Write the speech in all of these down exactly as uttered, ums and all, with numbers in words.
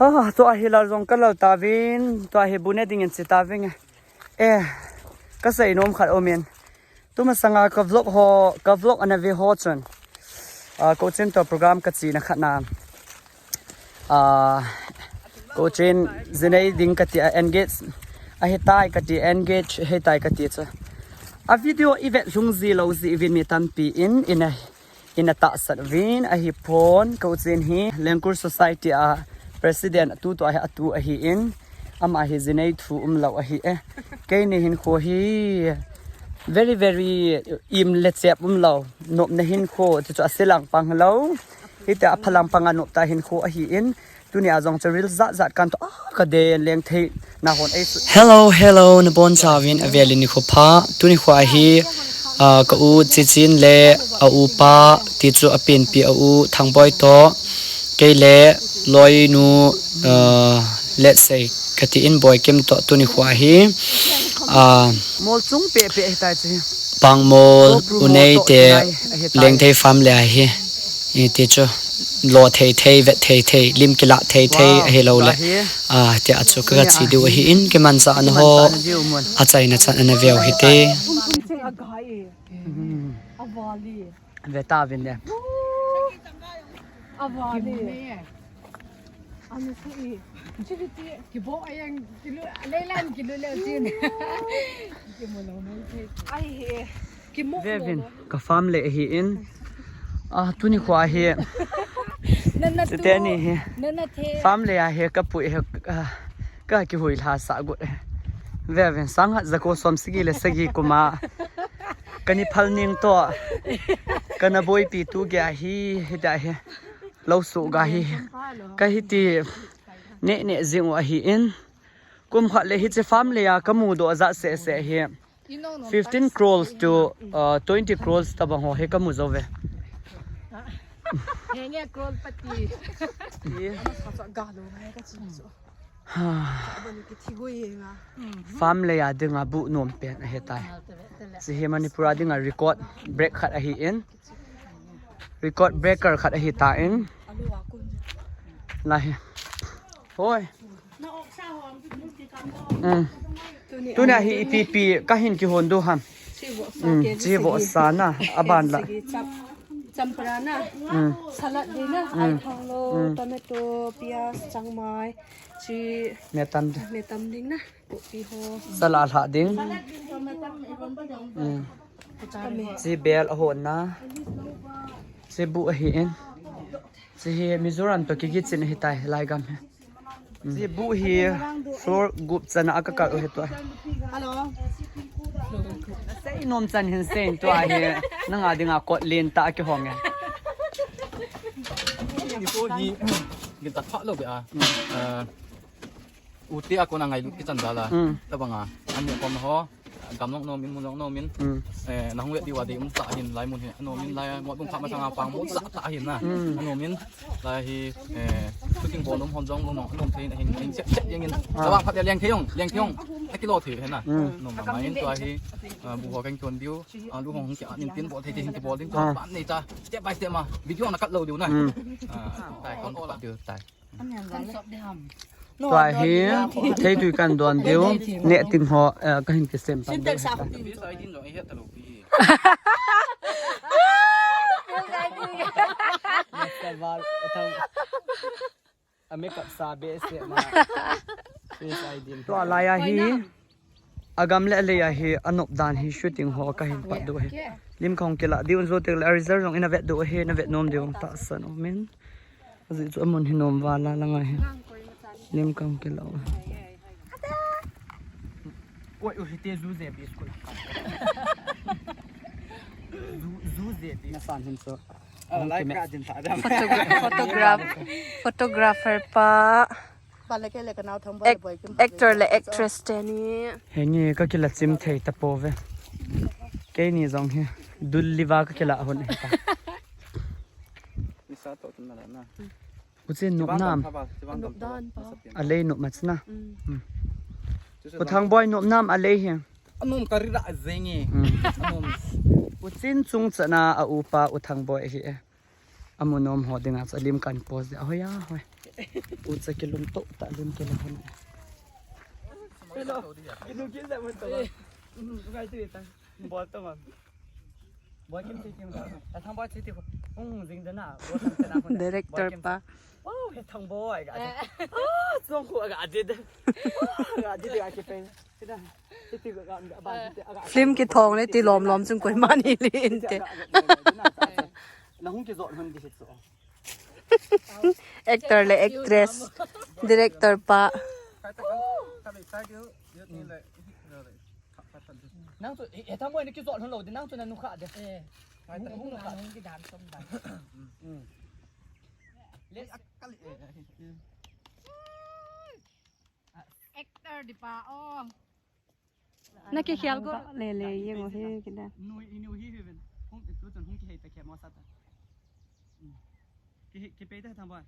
Ah, tua hi lal jong ka lal ta vin, tua hi bu ne dingin chi ta vin. Eh, ka sei nom khat om in. Tuma sanga ka vlog ho, ka vlog ana ve ho chun. Ah, coaching to program ka chi na khat na. Ah, coaching zinei ding ka ti a engage. A hi tai ka ti engage, he tai ka ti chu. A video i vet lhung ji lo ji vin mi tampi in, in a in a tahsan vin ahi pon, coaching hi Lengkur Society a president tu tu ahi atu ahi in, ama hi zinei thu um lo ahi e. Keini hin kho hi very, very im le chep um lo. Nop na hin kho, ti chu a silang pang lo. Hiti a phalang pang a nop ta hin kho ahi in, Tuni a jong chu reel jat jat kan to a ka den leng thei na hon ei su. Hello, hello, na bon chauvin a velin ni kho pha. Tuni kho a hi, ah, ka u Chichin le a u pa ti chu a pinpi a u Thangboi to. Kei le loi nu, ah, let's say, ka ti in Boikim to tuni kho a hi. Ah, Mol chung pe pe hi tai chi. Pangmol, Unei te, leng thei farm le a hi. I ti chu lo thei thei, vet thei thei, lim kila thei thei, ahi lo le. A, ti a chu ka, ka chi diu ahi in, kiman sa an ho. A chaina chan ana veu hi te. Ve ta vin le. Ana su i. Chiri ti. Kibo ayang kilu, leilan kilu le chin. Kimu lo mo thei. Ai he. Kimu lo. Vevin, ka farm le hi in. Ah, tuni kho a hi. Nana tu. Teni hi. Nana the. Farm le a hi ka pui hi, ah, ka kihui lha sa got. Vevin, sang hat jako som sigi le sagi kuma. Kani phal ning to. Kana boipi tu ge a hi, hi da hi. Lo su ga hi. Ka hi ti. Ne, ne, jing u ahi in. Kum khat le hi che farm le a ka mu do a ja se se hi. Fifteen crores to, uh, twenty crores ta bang ho hi ka mu jo ve. Henge crore pati. Ye. Ama sa ga lo ngai ka chi so. Ha. Aba ni ki thi go ye nga. Farm le a ding a bu nom pen ahi tai. Si hi Manipur a ding a record break khat ahi in. Record breaker khat ahi ta in. Alu a kun. La hi. Hoi. Mm. Tuni a hi ipi pi ka hin kihon do ham. Mm, chi vo sa na, aban la. Champra na. Mm. Salad ding na, mm, ai thang lo, mm, tomato, piaz, changmai, chi. Metam. Metam ding na, kopi ho. Salad ha ding. Mm. Chi bel a hon na. Chi bu ahi in. Chi hi Mizoram to kiki chin hi tai, lai gam hi. Chi bu hi floor gup chana a ka kal u hi tua. Hello. Sei nom chan hin sei tua hi. Nanga dinga kot len ta a kihong e. Ni ko hi gin ta pha lo be a. Ah, u te a kona ngailut kichan dala. Mm. Tabanga. An ni kom ho. Gam long nom in, mun long nom in. Mm. Eh, nang wet di wa di um ta hin lai mun hi. Nom in lai mo tung kha ma sanga pang mo sa ta hin na. Mm. Nom in lai hi, eh, shooting bol nom hon jong nom, nom thei na hin, hin set, set yang in. Ah. Tawang phat leng thei yong, leng thei yong. A kilo thei hin na. Mm. Nom ma in tua hi, ah, bu ho kan kon diu. Ah, lu hong ki an in tin bol thei thei hin ki bol ding tua. Ah. Ban nei ta. Step by step ma. Video na kat lo diu na. Mm. Ah, tai kon ko la diu tai. Tua hi, thei tui kan don diu, neh ting ho, eh, ka hin kisem pan diu. A makeup sa be se ma. Tua lai a hi. Agam le alei a hi anop dan hi shooting ho ka hin pat diu hi. Lim ka hong kila diu in zo tek le a result jong in a vet diu hi, na vet nom diu ta san o min. Aji chu amun hi nom vala langa hi. Lim ka hong kila. Koi u hi te zu je bi koi. Zu, zu je bi. Na san hin so. Photograph, photographer pa. Actor le actress teni. Henge ka kila chim thei ta po ve. Keini jong hi dul liva ka kila hun hi ta. Uchen nop nam. Alei nop machna. U Thangboi nop nam alei hi. Anom kari ra jenge. Anom. Uchen chung chana a upa U Thangboi hi e. Amu nom ho dinga chu lim kan post de. Ahoya, hoi. Ucha kilum to ta lim ke la hon. Hello. Inu kin da man to. Ngai tu ta. Bol to man. Bol kim ti kim ta. Ta thang bol ti ti ko. Ung jing da na. Bol thang ta na ko. Director pa. Oh, he thang bol ga. Ah, song ko ga de. Oh, ga de ga ki pe. Film kithong le ti lom lom chung koima ni le inte. Actor le actress, director pa. Nang chu, eh, eh, tamo ni kijot hon lo, nang chu na nukha de. Eh. Hung, hung, hung, hung, kidan som dan. Mm. Let's Actor di pa, oh. Na kikhel ko. Le le, ye ngo he kida. Nu, inu hi hi ven. Hung, tu chun hung kihei ta ke mo sa ta. Mm. Ki, ki pe ta thang ba.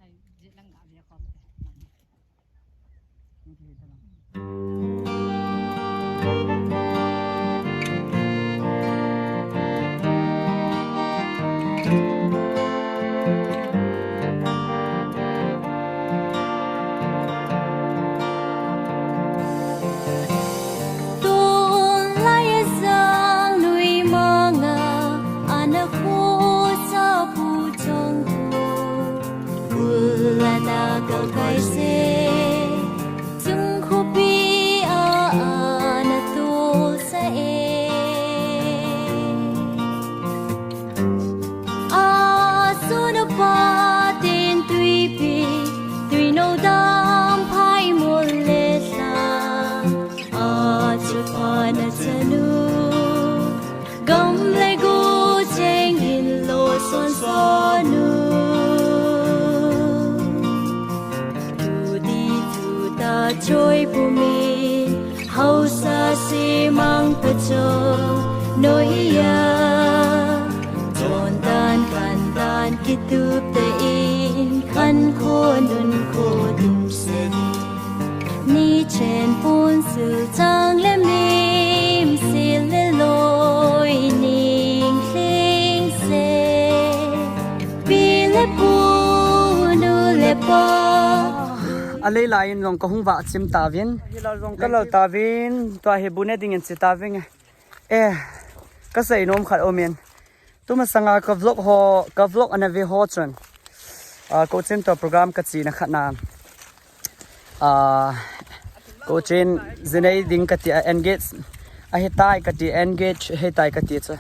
Ai, je lang ga bia kom te. Tun lai a sang nui manga ana khu sa pu chang tu. Ula na kal kai se, chung khopi a ana tu sa e. A sun a pa tin tuipi, tuinau dam phai mol le sa. A chu pa na chanu. Gam le gu cheng in lo son son u. Tu di tu ta choi pu mi, hausa si mang pa cho, noi ya. Chon dan kan dan ki tup te in, kan ko nun ko dum se. Ni chen pun sil chang le mim sil le loi ning hling se. Pi le pu nu le pa. A lei lai in jong ka hung vah chim ta vin. Hi lai jong ka lal ta vin. Tua hi bu ne ding in chi ta vin. Eh, ka sei nom khat om in. Tuma sanga ka vlog ho, ka vlog ana ve ho chun. Ah, coaching to program ka chi na khat na. Ah, coaching jinei ding ka ti a engage. A he tai ka ti engage, he tai ka ti chu.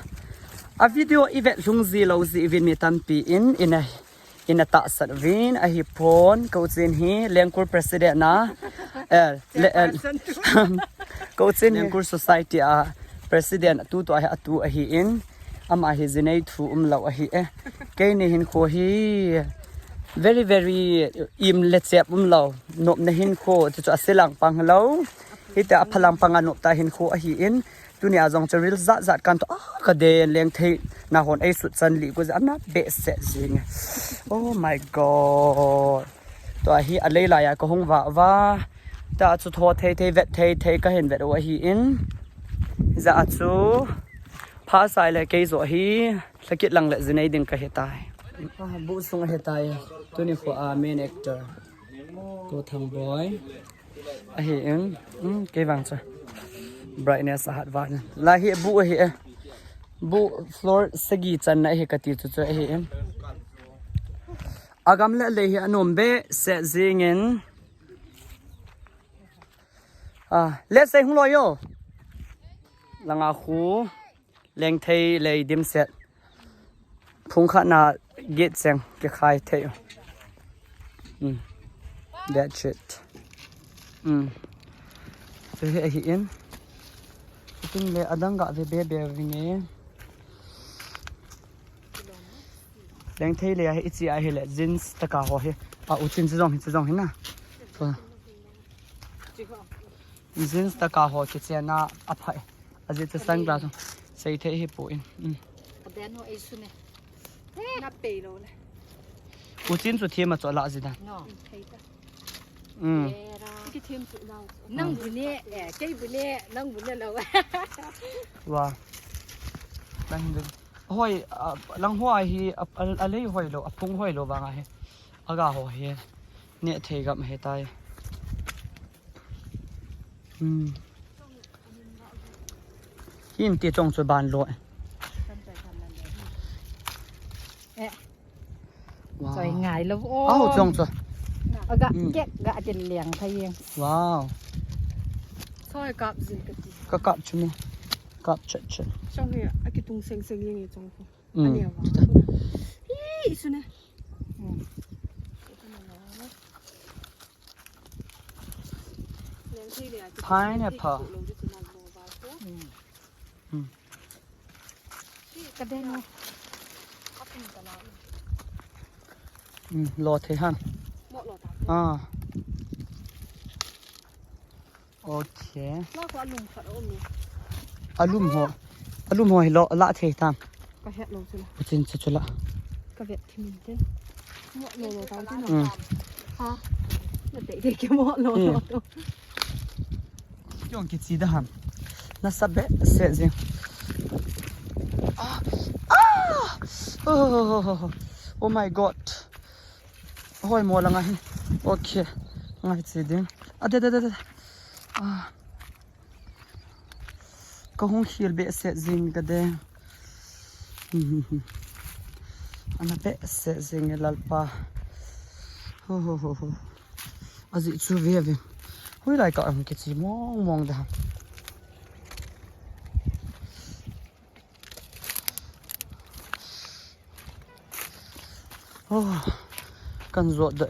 A video i vet lhung ji lo ji vin mi tampi in, in a Ina tahsan uvin ahi pon, coaching hi Lengkur President na, eh, le, eh, coaching hi Lengkur Society a President tu tu ahi, atu ahi in, ama hi jinei thu um lo ahi e. Keini hin kho hi very, very im le chep um lo, nopna hin kho, chu chu a silang pang lo. Hiti a phalang panga nop ta hin kho ahi in, Tuni a jong chu reel jat jat kan to, ah, ka den leng thei na hon ei sut chan li ko ja na be se jing. Oh my God. Tua hi a lei lai a ka hung va va. Ta chu tho thei thei vet thei thei ka hin vet u ahi in. Ja chu pha sai le kei jo hi. Sakit lang le jinei ding ka he tai. Ah, bu sung a he tai. Tuni kho a main actor. Ko Thangboi. Ahi in, um, kei vang chu. Brightness a hat vang. La hi bu ahi e. Bu floor sagi channa ahi kati chu chu ahi in. Agam le lei hi anom be se jing in. Ah, let's say hung lo yo. Langa khu. Lengthei lei dimset. Phung khat na gate seng kikhai thei. Hmm. That's it. Hmm. Chu hi ahi in. Ting le adang ga ve be be vinge. Lengthei lei ahi ichi ahi le jeans taka ho hi. A u chin chu jong hi chu jong hi na. So. Jeans taka ho kichena a phai. Ajeh chu sunglass sei thei hi pu in. Mm. Aden ho ei su ne. Na pei lo le. U chin chu thima chu la ji dan. No. Thei ta. Mm. Ki thim chu lau. Nang bu ne, eh, kei bu ne, nang bu ne lo. Wa. Nang bu. Hoi, a, lang ho ahi, a, a, a lei hoi lou, a phung hoi lou vang ahi. Aga ho hi. Ne thei gam he tai. Hmm. Hin ti chong chu ban lo. Eh. Wow. Choi ngai lo. Aho chong chu. Aga, hmm, kek ga din liang thai yeng. Wow. Choi kap jin ka ti. Ka kap chu ni. Kap chet chet. Chong hi, a kitung seng seng yeng i chong ko. Hmm. Ani wa. Ih, isu ne. Hmm. Pineapple. Hmm. Hmm. Ka den. Hmm, lo thei ham. Ah. Okay. La ko alum khat a um ni. Alum ho. Alum ho hi lo la thei tam. Ka het lo chu la. Ka chin chu chu la. Ka vet thim in tin. Mo lo lo tam tin. Hmm. Ha. Na te te ke mo lo lo to. Jong kichi da ham. Na sa behseh jing. Ah. Ah. Oh, oh, oh, oh, oh. Oh my God. Hoi mo langa hi. Okay. Ngai chi ding. A de de de de. Ah. Ka hung khil behseh jing ka de. Ana behseh jing e Lalpa. Ho ho ho ho. Aji chu ve ve. Hui lai ka hung kichi mong mong da. Oh, kan jot da.